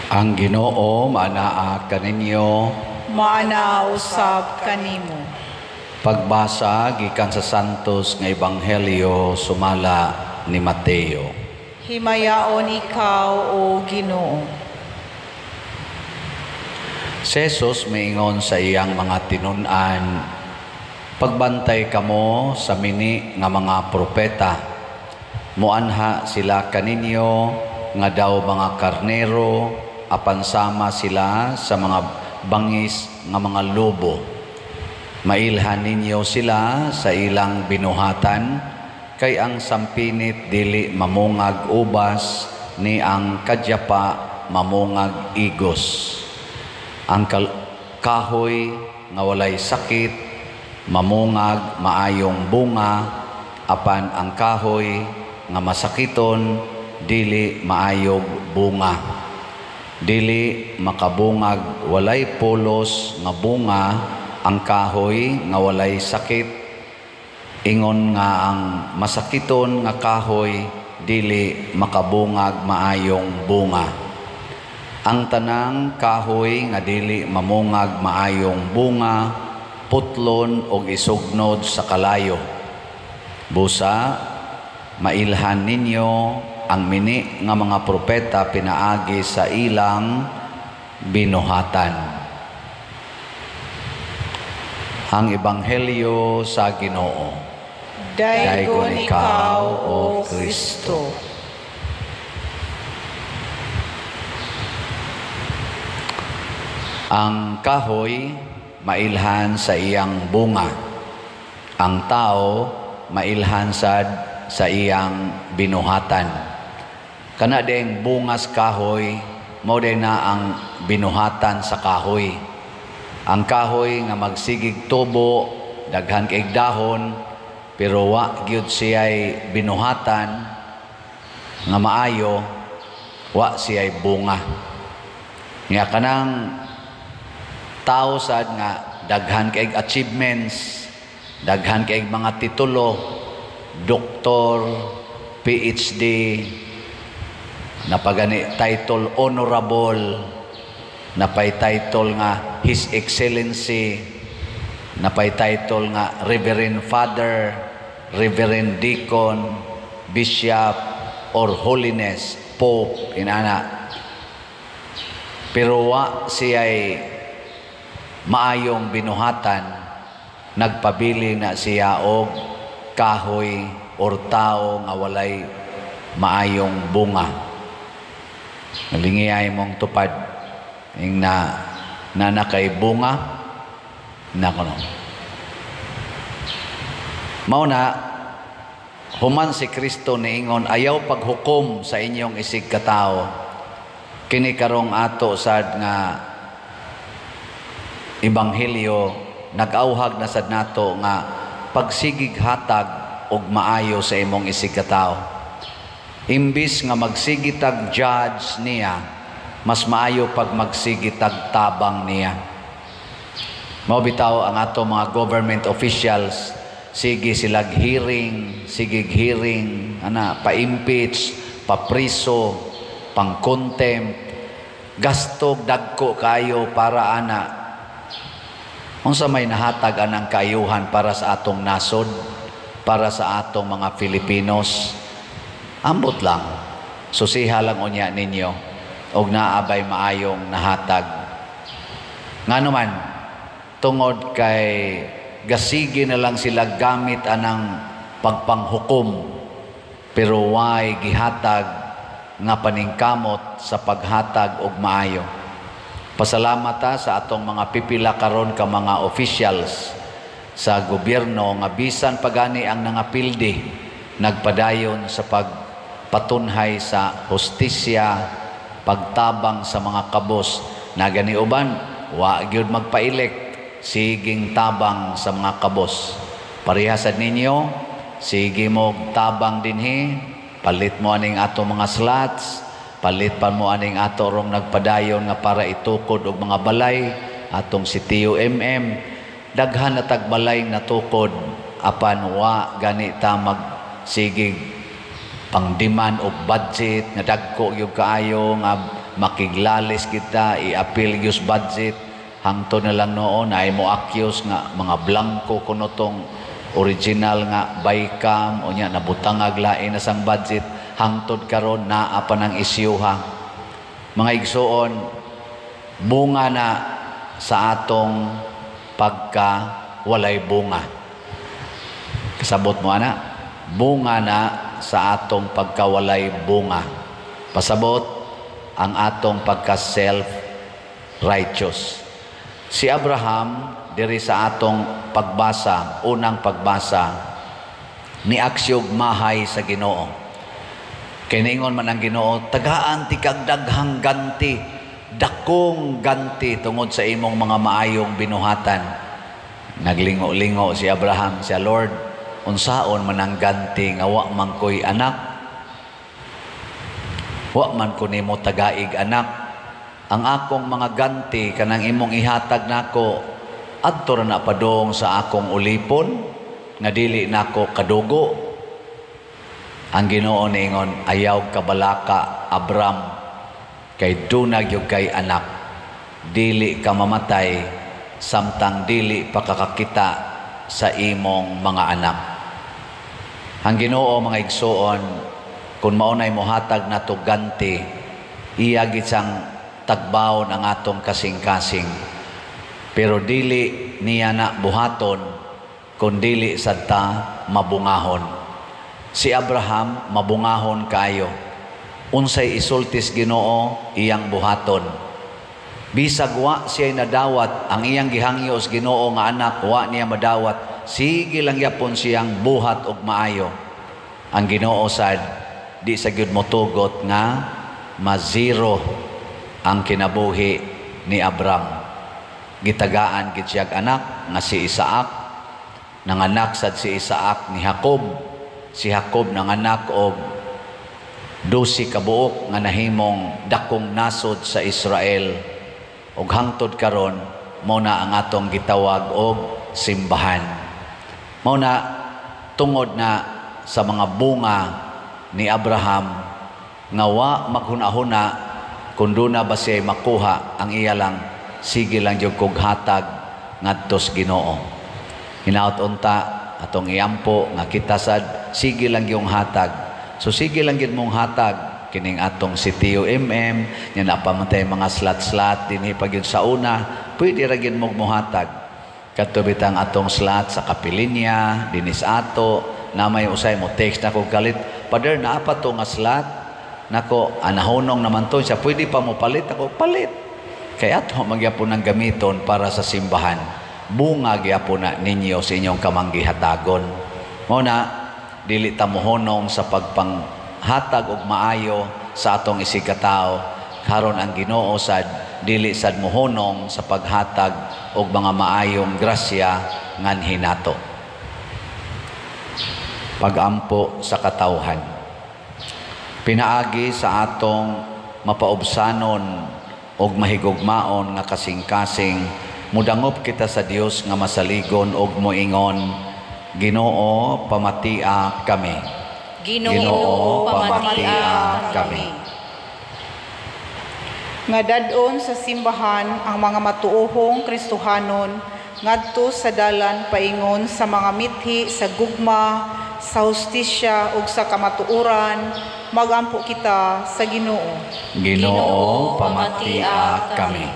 Ang Ginoo maanaa kaninyo. Maanaa usab kanimo. Pagbasa gikan sa Santos nga Ebanghelyo sumala ni Mateo. Himayaon ikaw, o Ginoo. Si Jesus miingon sa iyang mga tinun-an, "Pagbantay kamo sa mini nga mga propeta. Muanha sila kaninyo nga daw mga karnero, apan sama sila sa mga bangis nga mga lobo. Mailhan ninyo sila sa ilang binuhatan, kay ang sampinit dili mamungag ubas, ni ang kadyapa mamungag igos. Ang kahoy nga walay sakit mamungag maayong bunga, apan ang kahoy nga masakiton dili maayog bunga. Dili makabungag walay pulos nga bunga ang kahoy nga walay sakit, ingon nga ang masakiton nga kahoy dili makabungag maayong bunga. Ang tanang kahoy nga dili mamungag maayong bunga putlon og isugnod sa kalayo. Busa mailhan ninyo ang mini nga mga propeta pinaagi sa ilang binuhatan." Ang Ebanghelyo sa Ginoo. Daygon ikaw, O Kristo. Ang kahoy mailhan sa iyang bunga. Ang tao mailhan sad sa iyang binuhatan. Kana ding bungas kahoy, mao din na ang binuhatan sa kahoy. Ang kahoy nga magsigig tubo, daghan kay dahon, pero wa gyud siya'y binuhatan nga maayo, wa siya'y bunga. Nga kanang tao sad nga daghan kay achievements, daghan kay mga titulo, doktor, PhD, napagani title honorable, napay title nga His Excellency, napay title nga Reverend Father, Reverend Deacon, Bishop, or Holiness, Pope, inana. Pero wa siya'y maayong binuhatan, nagpabili na siya og kahoy or tao nga walay maayong bunga. Nalingiyay mong tupad ing na nanakay bunga na kuno. Mao na human si Kristo niingon, "Ayaw paghukom sa inyong isig katao." Kini karong ato sad nga ebanghelyo nag-auhag na sad nato nga pagsigig hatag og maayo sa imong isig katao. Imbis nga magsigitag judge niya, mas maayo pag magsigitag tabang niya. Mao bitaw ang ato mga government officials, sige silag hearing, sige hearing, ana, pa-impeach, pa-priso, pang-contempt, gastog dagko kayo para ana. Unsa may nahatag anang kaayuhan para sa atong nasod, para sa atong mga Filipinos? Ambot lang, susiha lang unya ninyo og naabay maayong nahatag. Ngano man, tungod kay gasigi na lang sila gamit anang pagpanghukom, pero way gihatag nga paningkamot sa paghatag og maayo. Pasalamat ta sa atong mga pipila karon ka mga officials sa gobyerno nga bisan pagani ang nangapildi, nagpadayon sa pagpatunhay sa hustisya, pagtabang sa mga kabos. Nagani uban, wa gyud magpa-elect, siging tabang sa mga kabos. Parehasad ninyo, sige mo tabang dinhi, palit mo aning ato mga slots, palit pa mo aning ato rong nagpadayon nga para itukod og mga balay, atong si TUMM, daghan na tagbalay natukod, apan wa gani ta magsigig pangdiman og budget nga dagko gyud kaayo nga Makiglalis kita, i-appeal gyud budget hangtod na lang noon ay mo accuse nga mga blanco kuno tong original nga bicam. Unya nabutangag lain na sang budget. Hangtod karon naa pa ng isyuha. Mga igsuon, bunga na sa atong pagka walay bunga. Kasabot mo ana? Bunga na sa atong pagkawalay bunga. Pasabot ang atong pagka self righteous. Si Abraham diri sa atong pagbasa, unang pagbasa, niaksyog mahay sa Ginoo. Kay niingon man ang Ginoo, "Tagaan ti kag daghang ganti, dakong ganti tungod sa imong mga maayong binuhatan." Naglingo-lingo si Abraham siya, "Lord, unsaon man ang ganti nga wa man ko'y anak? Wa man ko nimo tagaig anak. Ang akong mga ganti kanang imong ihatag nako, adto ra na padong sa akong ulipon nga dili nako kadugo." Ang Ginoo niingon, "Ayaw kabalaka, Abram, kay duna gyud kay anak. Dili ka mamatay samtang dili pa kakakita sa imong mga anak." Ang Ginoo, mga igsuon, kung maunay mohatag nato ganti, iya gid siyang tagbawon ang atong kasing-kasing. Pero dili niya na buhaton kung dili sad ta mabungahon. Si Abraham mabungahon kaayo. Unsay isultis Ginoo, iyang buhaton. Bisag wa siya nadawat ang iyang gihangyo sa Ginoo nga anak, wa niya madawat, sige lang yapon siyang buhat og maayo. Ang Ginoo sad di sa gyud motugot nga ma-zero ang kinabuhi ni Abram. Gitagaan gid siyag anak nga si Isaac. Nanganak sad si Isaac ni Jacob. Si Jacob nanganak og 12 ka buok nga nahimong dakong nasod sa Israel ug hangtod karon mao na ang atong gitawag og simbahan. Mao na tungod na sa mga bunga ni Abraham nga wa maghuna-huna kung duna ba siya makuha, ang iya lang, sige lang jud kog hatag ngadto sa Ginoo. Hinaot unta atong iampo nga kita sad sige lang yung hatag. So sige lang gyud mong hatag kining atong CTO MM nya napamatay mga slot-slot dinhi pa gyud sa una, pwede ra gyud mong mohatag. Kadto bitang atong slot sa kapilinya dinis ato na may usay mo text na kog kalit, "Pader, naa pa to nga slot nako, anahunong naman to siya, pwede pa mo palit?" Ako, "Palit." Kay ato magyapon ang gamiton para sa simbahan. Bunga gyapon na ninyo sa inyong kamanggihatagon. Mao na dili ta mohunong sa pagpanghatag og maayo sa atong isigkatao, karon ang Ginoo sad dili sad mohunong sa paghatag og mga maayong grasya nganhi nato. Pagampo sa katawhan. Pinaagi sa atong mapaubsanon og mahigugmaon nga kasing-kasing, mudangop kita sa Dios nga masaligon og moingon: Ginoo, pamatia kami. Ginoo, pamatia kami. Nga dad-on sa simbahan ang mga matuohong Kristohanon ngadto sa dalan paingon sa mga mithi sa gugma, sa hustisya ug sa kamatuoran, magampo kita sa Ginoo. Ginoo, pamatia kami.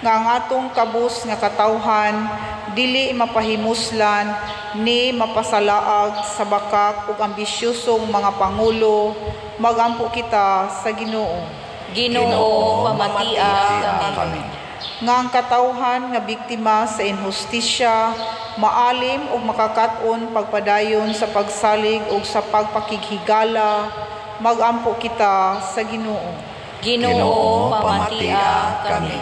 Nga ang atong kabus nga katawhan dili mapahimuslan ni mapasalaag sa bakak ug ambisyosong mga pangulo, magampo kita sa Ginoo. Ginoo, pamatia kami. Nga ang katawhan nga biktima sa inhustisya maalim ug makakat-on pagpadayon sa pagsalig ug sa pagpakighigala, magampo kita sa Ginoo. Ginoo, pamatia kami.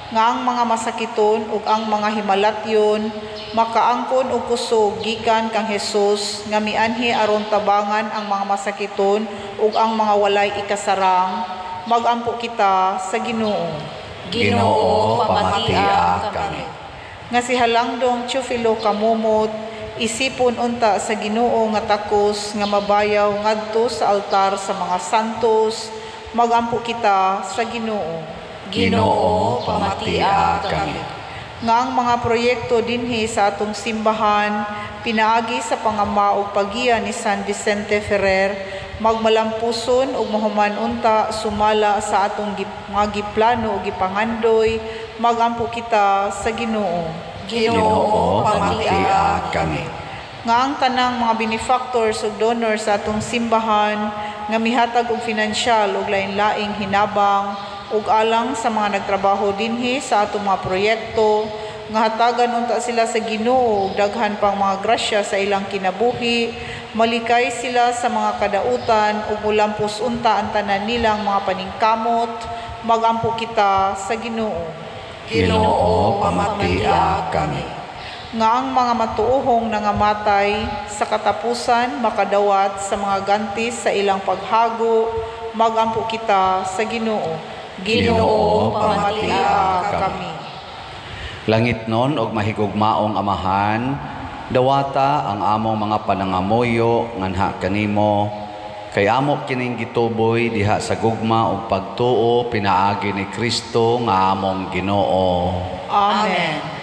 Nga ang mga masakiton ug ang mga himalatyon makaangkon og kusog gikan kang Hesus nga mianhi aron tabangan ang mga masakiton ug ang mga walay ikasarang, magampo kita sa Ginoo. Ginoo, pamatia kami. Nga si Halangdong Teofilo Camomot isipon unta sa Ginoo nga takos nga mabayaw ngadto sa altar sa mga santos, Magampo kita sa Ginoo. Ginoo, pamatia kami. Nga ang mga proyekto dinhi sa atong simbahan pinaagi sa pangama ug paggiya ni San Vicente Ferrer magmalampuson ug mahuman unta sumala sa atong mga giplano ug gipangandoy. Magampo kita sa Ginoo. Ginoo, pamatia kami. Nga ang tanang mga benefactors ug donors sa atong simbahan nga mihatag og finansyal ug lain-laing hinabang ug alang sa mga nagtrabaho dinhi sa atong mga proyekto, nga hatagan unta sila sa Ginoo og daghan pang mga grasya sa ilang kinabuhi, malikay sila sa mga kadautan ug mulampos unta ang tanan nilang mga paningkamot. Magampo kita sa Ginoo. Ginoo, pamatia kami. Nga ang mga matuohong nangamatay sa katapusan makadawat sa mga ganti sa ilang paghago. Magampo kita sa Ginoo. Ginoo, pamatia kami. Langitnon og mahigugmaong Amahan, dawata ang among mga panangamuyo nganha kanimo, kay amo kining gituboy diha sa gugma ug pagtuo pinaagi ni Kristo nga among Ginoo. Amen.